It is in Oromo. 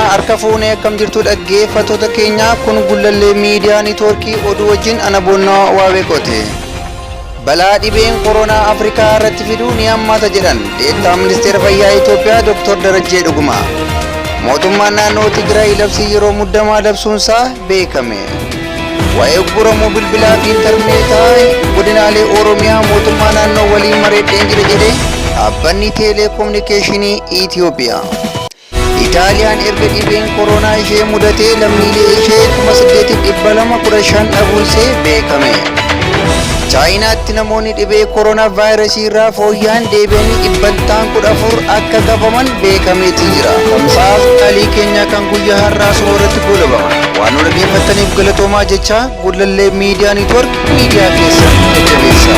Harka fuunee akkam jirtu dhaggeeffattoota keenya kun Gullallee Miidiyaa Niitwoorkii oduu wajjin ana boonnaa Waabeeqooti. Balaa dhibeen koronaa Afrikaa irratti fiduu ni hammaata jedhan deettaan ministeera fayyaa Itoophiyaa Dr. Darajjee Dhugumaa. Mootummaan naannoo Tigraay labsii yeroo muddamaa labsuunsaa beekame. Waa'ee ugguramuu bilbilaa fi intarneetaa godinaalee Oromiyaa mootummaa naannoo waliin mareedheen jira jedhe dhaabbanni teeleekoominikeeshinii Itoophiyaa. Itaaliyaan erga dhibeen koronaa ishee mudatee lammiilee ishee 8215 dhabuunsee beekame. Chaayinaatti namoonni dhibee koronaa vaayirasii irraa fooyya'an deebi'anii dhibbantaan 14 akka qabaman beekameeti jira. Tamsaasa qalii keenyaa kan guyyaa har'aa soorratti goolabama. Waan nu dhaggeeffattaniif galatoomaa jechaa Gullallee Miidiyaa Niitwoork miidiyaa keessan jajjabeessa.